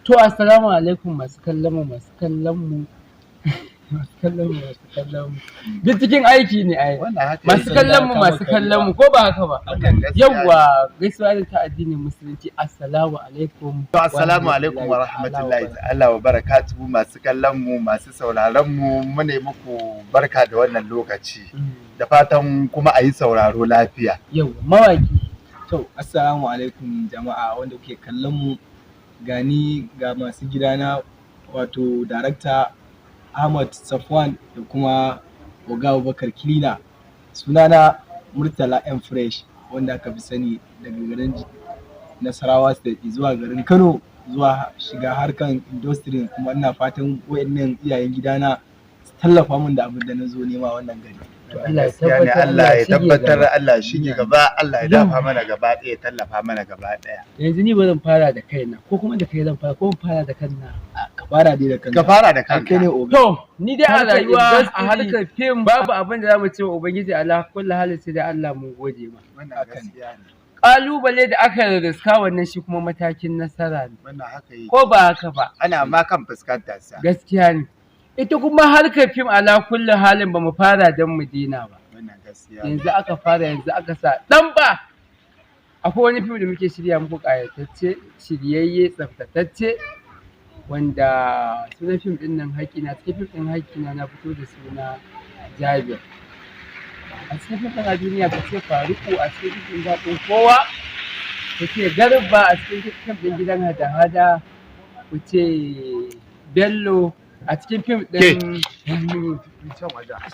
To, assalamu alaikum masu kallon mu, masu kallon mu, masu kallon mu, masu kallon mu. Duk cikin aiki ne ai. Wannan haka Masu yake. kallon mu, masu kallon mu, ko ba haka ba? Wannan gaskiya ne. Yawwa, gaisuwa da ta addinin Musulunci, assalamu alaikum. To, assalamu alaikum wa rahmatullahi ta'ala wa barakatuhu. Masu kallon mu, masu sauraron mu, mune muku barka da wannan lokaci. Da fatan kuma a yi sauraro lafiya. Yawwa, mawaki. To, assalamu alaikum jama'a wanda kuke kallon mu, gani ga masu gidana, wato darakta Ahmad Safwan da kuma Oga Abubakar Kilina. Sunana Murtala M Fresh, wanda aka fi sani daga garin Nasarawa State zuwa garin Kano, zuwa shiga harkan industry, kuma ina fatan wayannan iyayen gidana su tallafa min da abin da na zo nema wannan gari. To, Allah ya Gaskiya ne. tabbatar, Allah ya shige tabbatar, gaba. Allah shi ne gaba, Allah ya dafa mana gaba ɗaya, tallafa mana gaba ɗaya. Yanzu ni ba zan fara da kaina ko kuma da kai zan fara ko in fara da kaina? Ka fara dai da kanka. Ka fara da Ai, kai ne kanka. oga. To, ni dai a Harkar rayuwa, a industry. harkar fim, babu abin da zamu ce wa Ubangiji Allah kullu halin sai da Allah mun gode ma. Wannan Haka ne. gaskiya ne. Kalubale da aka riska, wannan shi kuma matakin nasara ne. Wannan haka yake. Ko ba haka ba? Ana ma kan fuskantar sa. Gaskiya ne. Ita kuma harkar fim, ala kullu halin, ba mu fara don mu daina ba. Wannan gaskiya ne. Yanzu aka fara, yanzu aka sa dan ba. Akwai wani fim da muke shirya muku, ƙayatacce, shiryayye, tsaftatacce, wanda sunan fim ɗin nan Haƙƙina. Cikin fim ɗin Haƙƙina na fito da suna Jabir. A cikin fim ɗin A Duniya ka ce Faruku, a cikin fim ɗin Daɗin Kowa ku ce Garba, a cikin fim ɗin Gidan Hada-Hada ku ce Bello, a cikin fim ɗin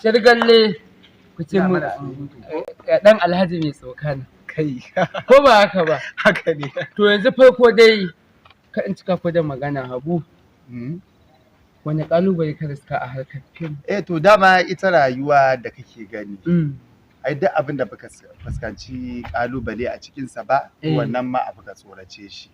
Shargalle ku ce mu ɗan Alhaji mai tsokana. Kai. Ko ba haka ba? Haka ne. To, yanzu farko dai ka in cika ku da magana, Habu, wani ƙalubale ka riska a harkar fim? Eh, to, dama ita rayuwa da kake gani, ai duk abin da baka fuskanci kalubale a cikinsa ba, wannan ma abu ka tsorace shi.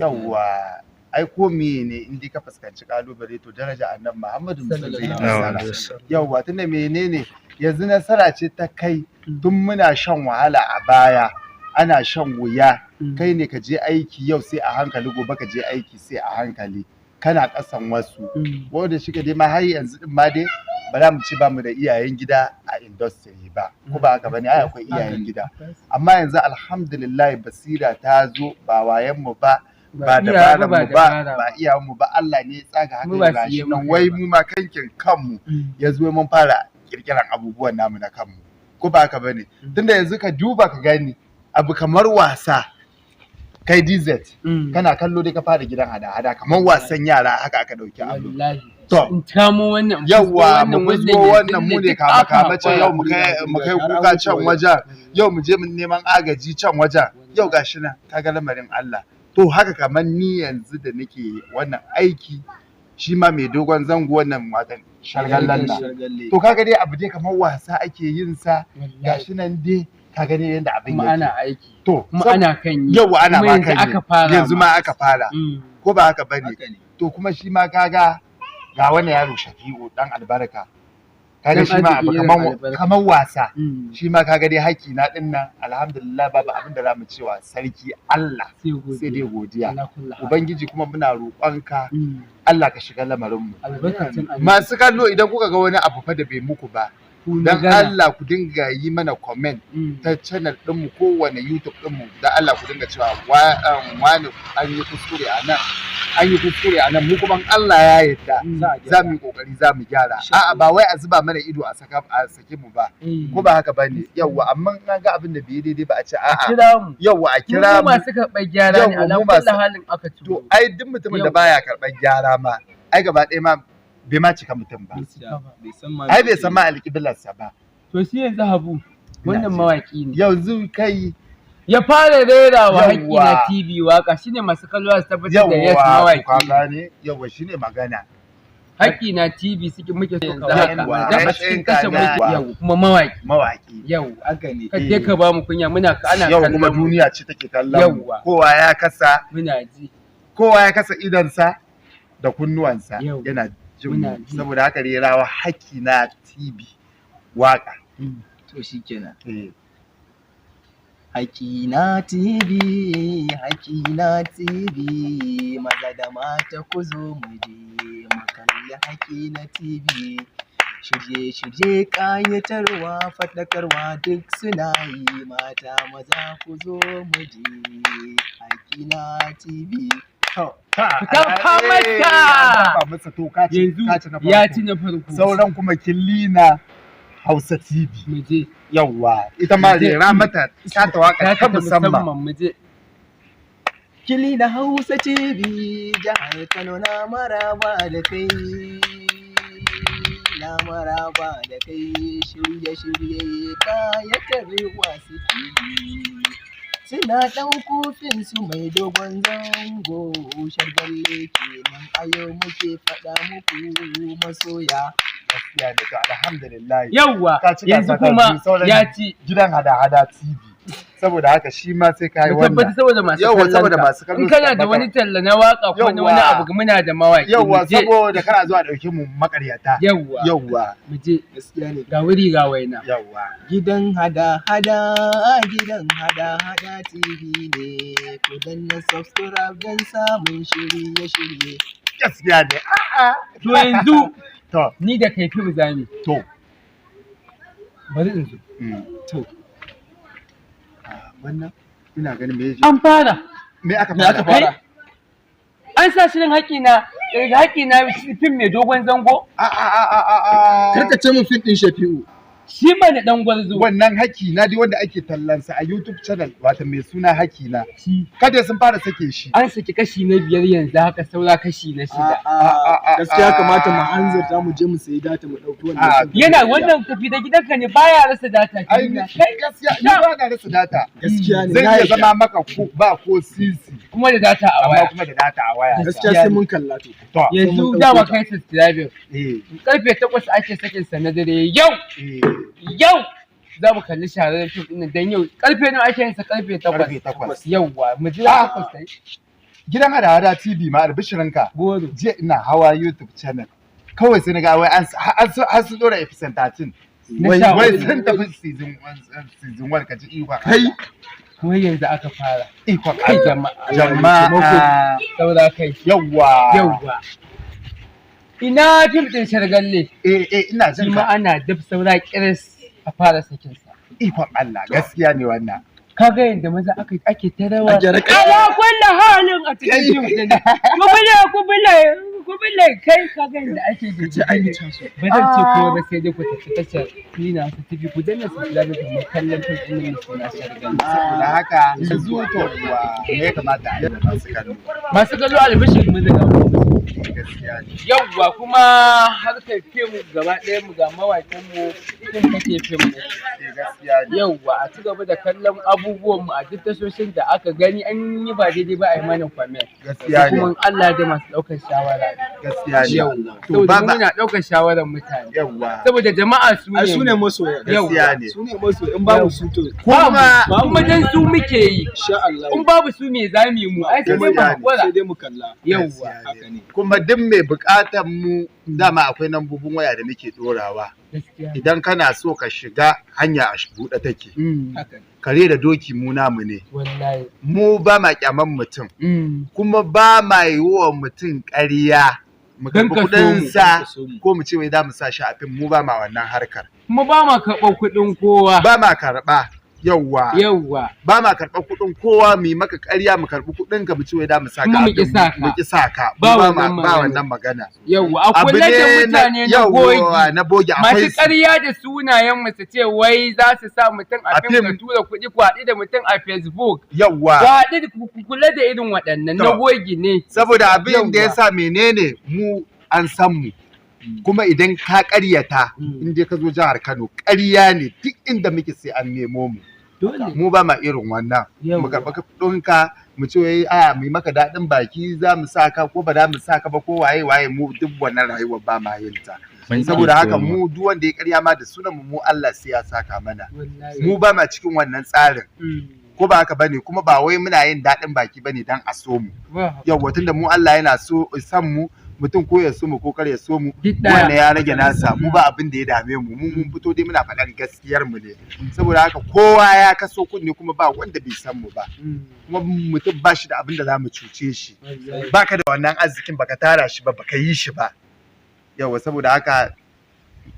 Yawwa, ai ko meye ne, in dai ka fuskanci kalubale, to daraja Annabi Muhammadu mutum zai yi nasara. Yawwa, tunda menene, yanzu nasara ce ta kai. Tun muna shan wahala a baya, ana shan wuya, kai ne ka je aiki yau sai a hankali, gobe ka je aiki sai a hankali, kana kasan wasu. Wanda shi dai ma har yanzu din ma dai ba za mu ci ba mu da iyayen gida a industry ba, ko ba haka bane? Ai akwai iyayen gida, amma yanzu alhamdulillah basira ta zo, ba wayan mu ba, ba dabaran mu ba, ba iyayen mu ba, Allah ne ya tsaga haka. Mu ba ga su shi yi nan muka wai ba. Mu ma kankin kanmu ya zo mun fara kirkiran abubuwan namu na kanmu, ko ba haka bane? Tunda yanzu ka duba ka gani, abu kamar wasa, kai DZ, kana kallo dai ka fara Gidan Hada-Hada kamar wasan yara, haka aka dauki abu. Wallahi. To, in kamo wannan, in yawwa, fusgo mu wannan, fusgo wannan, mu ne duk kama aka kama can haƙura. Yau mu kai kuka can wajen, yau mu je mu neman agaji can wajen, yau gashi nan kaga lamarin Allah. To, haka kamar ni yanzu da nake wannan aiki, shi ma mai dogon zango, wannan watan Shargallan nan. Shargalle. To, kaga dai abu dai kamar wasa ake yin sa. Wallahi. Gashi nan dai kaga dai yanda abin Kuma yake. ana aiki. To, kuma ana kan yi. Yau ana Kuma ma yanzu kan yi. aka fara Yanzu ma aka fara. Ko ba haka bane? Haka ne. To, kuma shi ma kaga ga wani yaro Shafi'u dan albarka, kaga Dan shi ma abu arziki irin kaman albarka. kamar wasa. Mm. Shi ma kaga dai haƙi na din nan, alhamdulillah, babu abin da zamu cewa sarki Allah sai godiya. Sai dai godiya. Ala kulli hal. Ubangiji, kuma muna roƙonka, Allah ka shiga lamarin mu. Albarkacin Annabi. Masu kallo, idan kuka ga wani abu fa da bai muku ba, Ku dan magana. Allah ku dinga yi mana comment ta channel ɗinmu, kowane YouTube ɗinmu. Da Allah ku dinga cewa wani an yi kuskure a nan, an yi kuskure a nan. Mu kuma in Allah ya yarda Za a za mu yi kokari za mu gyara. A'a, ba wai a zuba mana ido a saka a sake mu ba, ko ba haka bane? Yawwa, amma in an ga abin da bai daidai ba, a ce A a'a. kira mu. Yawwa, a kira mu mu. masu karɓar gyara ne. Yawwa, ala mu kulli halin aka to turo. Ai duk mutumin da Yawwa. baya karɓar gyara ma, ai gaba ɗaya ma bai ma cika mutum ba. Bai san ma Ai bai san ma alƙiblarsa ba. To, shi yanzu Habu, wannan ji. mawaki ne. Yanzu kai Ya fara rera wa Haƙƙi Yawwa. na TV waka, shine masu kallo su tabbatar da yes, Yawwa, mawaki ka ne. gane, yawwa, shine magana. Haƙƙi na TV suke muke so ka waka. Yawwa, Dan a cikin tashar matsayinka muke yau, kuma mawaki. Mawaki. Yau. Haka ne. Ka je ka ba mu kunya, muna ana Yau kuma kallon mu. duniya ce take kallon mu. Yawwa. Kowa ya kasa Muna ji. kowa ya kasa idonsa da kunnuwansa Yau. yana jin Muna mu. ji. Saboda haka, rerawa Haƙƙi na TV waka. To, shikenan. Eh. Hakina TV, Hakina TV, maza da mata ku zo mu je mu kalli Hakina TV. Shirye-shirye ƙayatarwa, faɗakarwa duk suna yi, mata maza ku zo mu je Hakina TV. To, Ku tafa masa! Ba masa to ka ci Yanzu ka ci na ya farko. ci na farko. Sauran kuma Kilina Hausa TV. Mu je. Yawwa, ita ma Mu je. rera mata ta waka Ta ta musamman. Mu je. Kilina Hausa TV, jihar Kano na maraba da kai. Na maraba da kai, shirye-shirye kayatarwa suke yi. Suna ɗauko fim su mai dogon zango, shargalle kenan a yau muke faɗa muku masoya. Gaskiya ne, to alhamdulillah. Yawwa, Ka ci yanzu gasa ta kuma biyu, sauran ya ci. Gidan hada-hada TV. Saboda haka shi ma sai ka yi Mu tabbata wannan. saboda masu Yawwa, kallon saboda ka. masu kallo In su kana da tabbata. wani talla na waka ko na wani Yawwa. abu, muna da mawaki. Yawwa, Mu je. saboda kana zuwa ɗauke mu makaryata. Yawwa. Yawwa, Mu je. Gaskiya ne. Ga wuri ga waina. yawwa. Gidan hada-hada, gidan hada-hada TV ne, ku danna subscribe don samun shirye-shirye. Gaskiya ne. A'a. To yanzu To, ni da kai fim zami. to. Bari in zo. To, Ah, wannan ina ganin me yaji. An fara. Me aka Me aka fara? fara? An sa shirin haƙina, haƙina fim mai dogon zango. A a a a a a. Karka ce mun fim ɗin Shafi'u. Shi mana ɗan gwarzo. Wannan haki na dai wanda ake tallansa a YouTube channel, wato mai suna haki na. Shi. Kada sun fara sake shi. An saki kashi na biyar, yanzu haka saura kashi na shida. A'a, gaskiya kamata mu hanzarta mu je mu sayi data mu ɗauki wannan fim ɗin. Yana wannan tafi da gidanka ne, baya rasa data. Ai ni Kai gaskiya ni ba na rasa data. Gaskiya ne. Zai Na iya yarda. zama maka ko ba ko sisi Kuma da data a amma waya. kuma da data a waya. Gaskiya sai mun kalla to. To, Yanzu mun dama ɗauko ta. kai subscribe. Karfe 8 ake sakin sa na dare yau. Yau za mu kalli shahararren fim ɗin nan, dan yau karfe nawa ake yin sa? Karfe 8. Karfe 8. Yauwa, mu jira Ah. 8 ta yi. Gidan hada-hada TV ma, albishirinka. Goro. Jiya ina hawa YouTube channel. Kawai sai na ga wai an har sun dora episode 13. Na Wai sha wai hudu. sun tafi season 1, season 1, kaji ikon Kai. Allah. Wai yanzu aka fara. Ikon Kai Allah. jama'a. Jama'a. Saura kai. Yawwa. Yauwa. Ina fim ɗin Shargalle. Eh, ina Shi jin ma ka. ana dab, saura kiris a fara sakin sa. Ikon Allah, gaskiya ne wannan. Kaga yadda maza aka ake ta rawa. A gyara kai. Ala kulli halin a cikin fim ɗin. Ku bule, ku bule, ku bule kai, kaga yadda ake Ce an yi taso. Ba zan ce ko ba, sai dai ku tafi tashar Nina ta TV, ku danna subscribe domin kallon fim ɗin mai suna Shargalle. Saboda haka yanzu to wa me ya kamata a yi da masu kallo? Masu kallo, albishir mu daga Gaskiya ne. Yawwa, kuma harkar fim gaba ɗaya mu ga mawaƙin mu, fim kake fim ne. Eh, gaskiya ne. Yawwa, a ci gaba da kallon abubuwan mu a duk tashoshin da aka gani. An yi ba daidai ba, a yi mana comment. Gaskiya ne. Kuma Allah da masu ɗaukar shawara ne. Gaskiya ne. Yawwa. To Saboda mu baba muna ɗaukar shawarar mutane. Yawwa. Saboda jama'a su ne. Ai su ne masoya. Gaskiya ne. Su ne masoya, in babu su to. Kuma Kuma dan su muke yi. Insha Allah. In babu su, me za mu yi mu? Ai sai dai mu Gaskiya ne. haƙura. Sai dai mu kalla. Yawwa. Haka ne. Kuma duk mai buƙatar mu, dama akwai lambobin waya da muke dorawa. Gaskiya. Idan kana so ka shiga, hanya a buɗe take. Haka ne. Kare da doki mu namu ne. Wallahi. Mu ba ma kyaman mutum. Kuma ba ma yi wa mutum ƙarya. Mu Don karɓi ka so mu, kuɗinsa don ka so mu. ko mu ce wai za mu sa shi a fim, mu ba ma wannan harkar. Kuma ba ma karɓar kuɗin kowa. Ba ma karɓa. Yawwa. Yawwa. Ba ma karɓar kuɗin kowa mu yi maka ƙarya mu karɓi kuɗin ka mu ce wai da mu sa ka Kuma mu a fim, ƙi sa ka. mu ƙi sa ka. Ba Mu wannan ba magana. wannan magana. Yawwa. A Abu kula da ne mutane na yawwa, bogi. na bogi akwai Masu su. ƙarya da sunayen mu su ce wai za su sa mutum a A fim, ka fim. tura kuɗi, ku haɗu da mutum a Facebook. Yawwa. Ku haɗu ku kula da irin waɗannan na To. bogi ne. Saboda abin da ya Yawwa. sa menene, mu an san mu. Kuma idan ka ƙaryata, in dai ka zo jihar Kano, ƙarya ne, duk inda muke sai an nemo mu. Dole. Mu ba ma irin wannan. Yawwa. Mu karɓi kuɗinka mu ce wai a mu yi maka daɗin baki za mu sa ka ko ba za mu sa ka ba ko waye waye, mu duk wannan rayuwar ba ma yin ta. Saboda haka mu duk wanda ya ƙarya ma da sunan mu, mu Allah sai ya saka mana. Wallahi. Mu ba ma cikin wannan tsarin. Ko ba haka bane? Kuma ba wai muna yin daɗin baki bane dan a so mu. Ba. Yawwa, tunda mu Allah yana so san mu. Mutum ko ya so mu ko kar ya so mu, Duk wannan ɗaya. ya rage nasa. Mu ba abin da ya dame mu. Mu mun fito dai muna faɗar gaskiyar mu ne. Saboda haka kowa ya kaso kunne, kuma ba wanda bai san mu ba. Kuma mutum ba shi da abin da za mu cuce shi. Baka da wannan arzikin, baka tara shi ba, baka yi shi ba. Yawa, saboda haka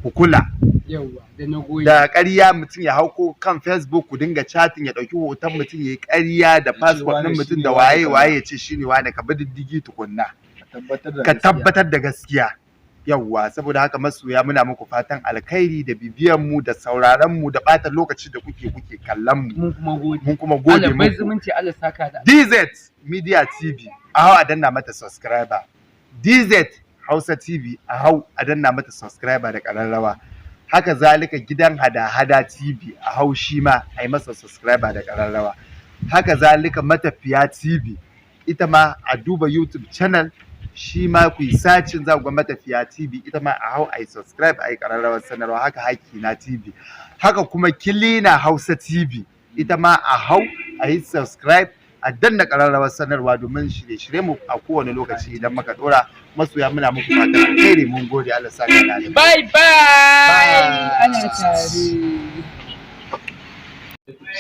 ku kula Yawwa, da na goyi. da ƙarya. Mutum ya hau ko kan Facebook ku dinga chatting, ya ɗauki hoton mutum ya yi ƙarya da passport wane ɗin mutum shine da wane waye kaza. waye, ya ce shine wane. Ka bi diddigi tukunna. Tabbatar da Ka gaskiya. tabbatar da gaskiya. Yawwa, saboda haka masoya, muna muku fatan alkhairi da bibiyan mu da sauraron mu da ɓata lokaci da kuke kallon mu. Mun kuma gode. Mun kuma gode Allah bai muku. zumunci, Allah saka da. DZ Media TV, a hau a danna mata subscriber. DZ Hausa TV, a hau a danna mata subscriber da ƙararrawa. Haka zalika Gidan Hada-Hada TV, a hau shi ma a yi masa subscriber da ƙararrawa. Haka zalika Matafiya TV, ita ma a duba YouTube channel shi ma ku yi searching, za ku ga Matafiya TV, ita ma a hau a yi subscribe, a yi ƙararrawar sanarwa. Haka Hakina TV, haka kuma Kilina Hausa TV, ita ma a hau a yi subscribe, a danna ƙararrawar sanarwa domin shirye-shirye mu a kowane lokaci idan muka ɗora. Masoya, muna muku fatan alheri. Mun gode, Allah saka da alheri. Bye bye. Bye. Ana tare.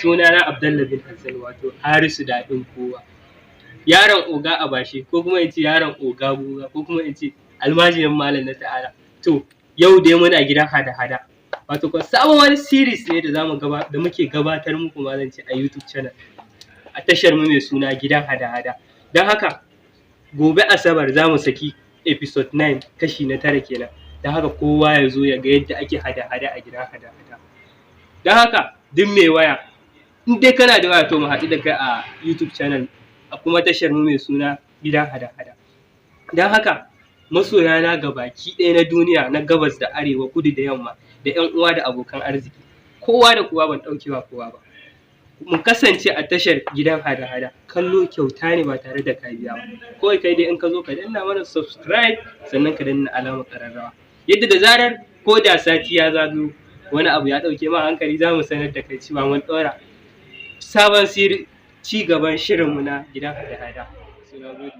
Sunana Abdallah bin Hassan, wato Harisu Daɗin Kowa. Yaron oga a bashi, ko kuma in ce yaron oga goga, ko kuma in ce almajirin malam na ta'ala. To, yau dai muna gidan hada-hada. Wato ko sabon wani series ne da zamu gaba da muke gabatar muku ma zan ce a YouTube channel. A tashar mu mai suna Gidan Hada-hada. Don haka gobe Asabar za mu saki episode 9, kashi na 9 kenan. Don haka kowa ya zo ya ga yadda ake hada-hada a gidan hada-hada. Don haka duk mai waya, in dai kana da waya, to mu haɗu da kai a YouTube channel, a kuma tashar mu mai suna Gidan Hada-hada. Don haka masoyana gabaki ɗaya na duniya, na gabas da arewa, kudu da yamma, da ƴan uwa da abokan arziki, kowa da kowa, ban ɗaukewa kowa ba. Mu kasance a tashar Gidan Hada-hada. Kallo kyauta ne ba tare da ka biya ba. Kawai kai dai in ka zo ka danna mana subscribe, sannan ka danna alamar ƙararrawa. Yadda da zarar ko da sati ya zagayo, wani abu ya ɗauke ma hankali, za mu sanar da kai cewa mun ɗora sabon ci gaban shirinmu na Gidan Hada-hada. So na gode.